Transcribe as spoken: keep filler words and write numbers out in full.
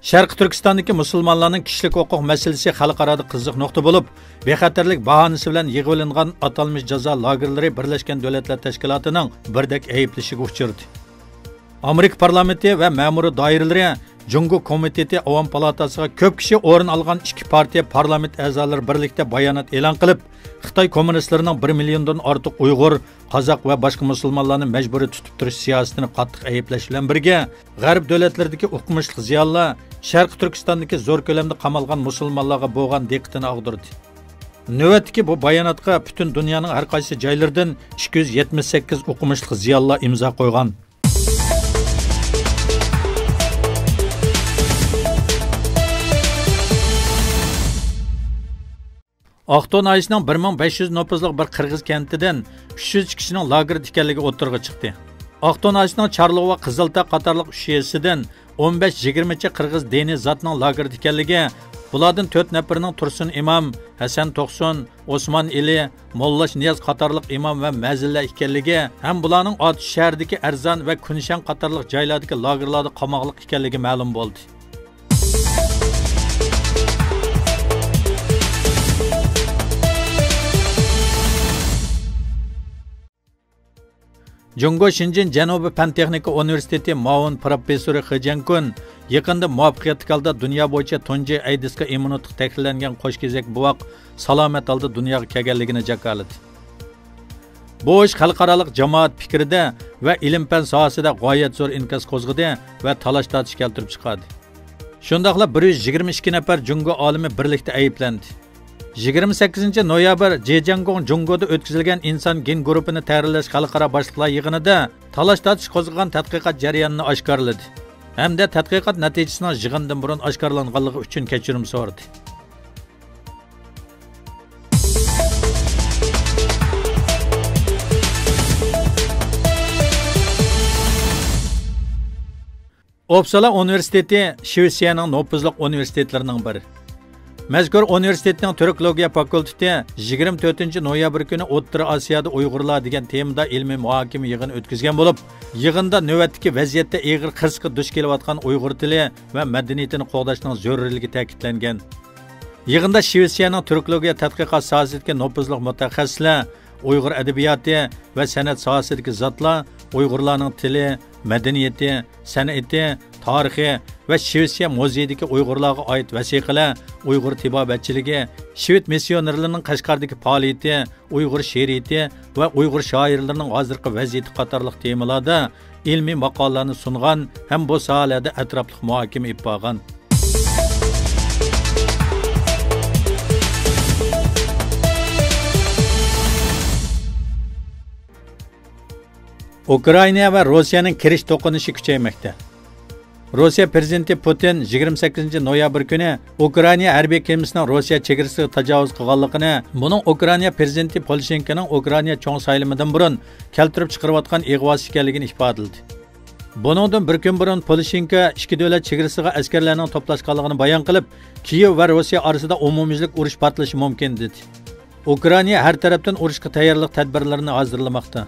شەرقىي تۈركىستاندىكى مۇسۇلمانلارنىڭ كىشىلىك ھوقۇق مەسىلىسى خەلقئارادا قىزىق نۇقتا بولۇپ، بىخەتەرلىك باھانىسى بىلەن يىغىۋېلىنغان ئاتالمىش جازا لاگېرلىرى بىرلەشكەن دۆلەتلەر تەشكىلاتىنىڭ بىردەك ئەيىبلىشىگە ئۇچرىدى. ئامېرىكا پارلامېنتى ۋە مەمۇرىي دائىرىلىرى جۇڭگو كومىتېتى ئاۋام پالاتاسىغا كۆپ كىشى ئورۇن ئالغان ئىككى پارتىيە پارلامېنت ئەزالىرى بىرلىكتە بايانات ئېلان قىلىپ، خىتاي كوممۇنىستلىرىنىڭ بىر مىليوندىن ئارتۇق ئۇيغۇر، قازاق ۋە باشقا مۇسۇلمانلارنى مەجبۇرىي تۇتۇپ تۇرۇش سىياسىتىنى قاتتىق ئەيىبلەش بىلەن بىرگە، غەرب دۆلەتلىرىدىكى ئوقۇمۇشلۇق زىيالىيلار شەرقىي تۈركىستاندىكى زور كۆلەمدە قامالغان مۇسۇلمانلارغا بولغان دىققىتىنى ئاغدۇردى. نۆۋەتتىكى بۇ باياناتقا پۈتۈن دۇنيانىڭ ھەر قايسى جايلىرىدىن ئىككى يۈز يەتمىش سەككىز ئوقۇمۇشلۇق زىيالىيلار ئىمزا قويغان. ئاقتو ناھىيەسىنىڭ بىر مىڭ بەش يۈز نوپۇزلۇق بىر قىرغىز كەنتىدىن ئۈچ يۈز كىشىنىڭ لاگېردا ئىكەنلىكى ئوتتۇرىغا چىقتى. ئاقتو ناھىيەسىنىڭ چارلوۋا، قىزىلتاغ قاتارلىق ئۈچ يېزىسىدىن ئون بەش يىگىرمىچە قىرغىز دىنىي زاتنىڭ لاگېردا ئىكەنلىكى، بۇلاردىن تۆت نەپىرىنىڭ تۇرسۇن ئىمام، ھەسەن توقسۇن، ئوسمان ئېلى، موللاش نىياز قاتارلىق ئىمام ۋە مەزىنلەر ئىكەنلىكى ھەم بۇلارنىڭ ئاتۇش شەھىرىدىكى ئەرزان ۋە كۈنشەن قاتارلىق جايلاردىكى لاگېرلاردا قاماقلىق ئىكەنلىكى مەلۇم بولدى. جۇڭگو شېنجېن جەنۇبىي پەن تېخنىكا ئۇنىۋېرسىتېتى مۇئاۋىن پروفېسسورى خې جيەنكۈن يېقىندا مۇۋەپپەقىيەتلىك ھالدا دۇنيا بويىچە تۇنجى ئەيدىسقا ئىممۇنىتېت تەكلىنگەن قوش كېزەك بوۋاق سالامەت ھالدا دۇنياغا كەلگەنلىكىنى جاكارلىدى. بۇ ئىش خەلقئارالىق جامائەت پىكرىدە ۋە ئىلىم-پەن ساھەسىدە غايەت زور ئىنكاس قوزغىدى ۋە تالاش-تارتىش كەلتۈرۈپ چىقاردى. شۇنداقلا بىر يۈز يىگىرمە ئىككى نەپەر جۇڭگو ئالىمى بىرلىكتە ئەيىبلەندى. يىگىرمە سەككىزىنچى نويابىر جېجياڭگوڭ جۇڭگودا ئۆتكۈزۈلگەن ئىنسان گېن گۇرۇپپىنى تەھرىرلەش خەلقئارا باشلىقلار يىغىنىدا تالاش-تارتىش قوزغىغان تەتقىقات جەريانىنى ئاشكارىلىدى ھەمدە تەتقىقات نەتىجىسىنىڭ يىغىندىن بۇرۇن ئاشكارىلانغانلىقى ئۈچۈن كەچۈرۈم سورىدى. ئوپسالا ئۇنىۋېرسىتېتى شىۋېتسىيەنىڭ نوپۇزلۇق ئۇنىۋېرسىتېتلىرىنىڭ بىرى. مەزكۇر ئۇنىۋېرسىتېتنىڭ تۈركولوگىيە فاكۇلتېتى يىگىرمە تۆتىنچى نويابىر كۈنى ئوتتۇرا ئاسىيادا ئۇيغۇرلار دېگەن تېمىدا ئىلمىي مۇھاكىمە يىغىنى ئۆتكۈزگەن بولۇپ، يىغىندا نۆۋەتتىكى ۋەزىيەتتە ئېغىر قىرسىققا دۇچ كېلىۋاتقان ئۇيغۇر تىلى ۋە مەدەنىيىتىنى قوغداشنىڭ زۆرۈرلۈكى تەكىتلەنگەن. يىغىندا شىۋېتسىيەنىڭ تۈركولوگىيە تەتقىقات ساھەسىدىكى نوپۇزلۇق مۇتەخەسسىسلەر، ئۇيغۇر ئەدەبىياتى ۋە سەنئەت ساھەسىدىكى زاتلار، ئۇيغۇرلارنىڭ تىلى، مەدەنىيىتى، سەنئىتى، تارىخى ۋە شىۋېتسىيە مۇزېيىدىكى ئۇيغۇرلارغا ئائىت ۋەسىقىلەر، ئۇيغۇر تېبابەتچىلىكى، شىۋېت مىسسىيونېرلىرىنىڭ قەشقەردىكى پائالىيىتى، ئۇيغۇر شېئىرىيىتى ۋە ئۇيغۇر شائىرلىرىنىڭ ھازىرقى ۋەزىيىتى قاتارلىق تېمىلاردا ئىلمىي ماقالىلەرنى سۇنغان ھەم بۇ ساھەلەردە ئەتراپلىق مۇھاكىمە ئېلىپ بارغان. ئۇكرائىنا ۋە روسىيەنىڭ كىرىش توقۇنۇشى كۈچەيمەكتە. روسىيە پىرېزىدېنتى پۇتىن يىگىرمە سەككىزىنچى نويابىر كۈنى ئۇكرائىنا ھەربىي كېمىسىنىڭ روسىيە چېگرىسىغا تاجاۋۇز قىلغانلىقىنى، بۇنىڭ ئۇكرائىنا پىرېزىدېنتى پولشېنكونىڭ ئۇكرائىنا چوڭ سايلىمىدىن بۇرۇن كەلتۈرۈپ چىقىرىۋاتقان ئىغۋاسى ئىكەنلىكىنى ئىپادىلىدى. بۇنىڭدىن بىر كۈن بۇرۇن پولشېنكو ئىككى دۆلەت چېگرىسىغا ئەسكەرلەرنىڭ توپلاشقانلىقىنى بايان قىلىپ، كىيېۋ ۋە روسىيە ئارىسىدا ئومۇميۈزلۈك ئۇرۇش پارتلىشى مۇمكىن، دېدى. ئۇكرائىنا ھەر تەرەپتىن ئۇرۇشقا تەييارلىق تەدبىرلىرىنى ھازىرلىماقتا.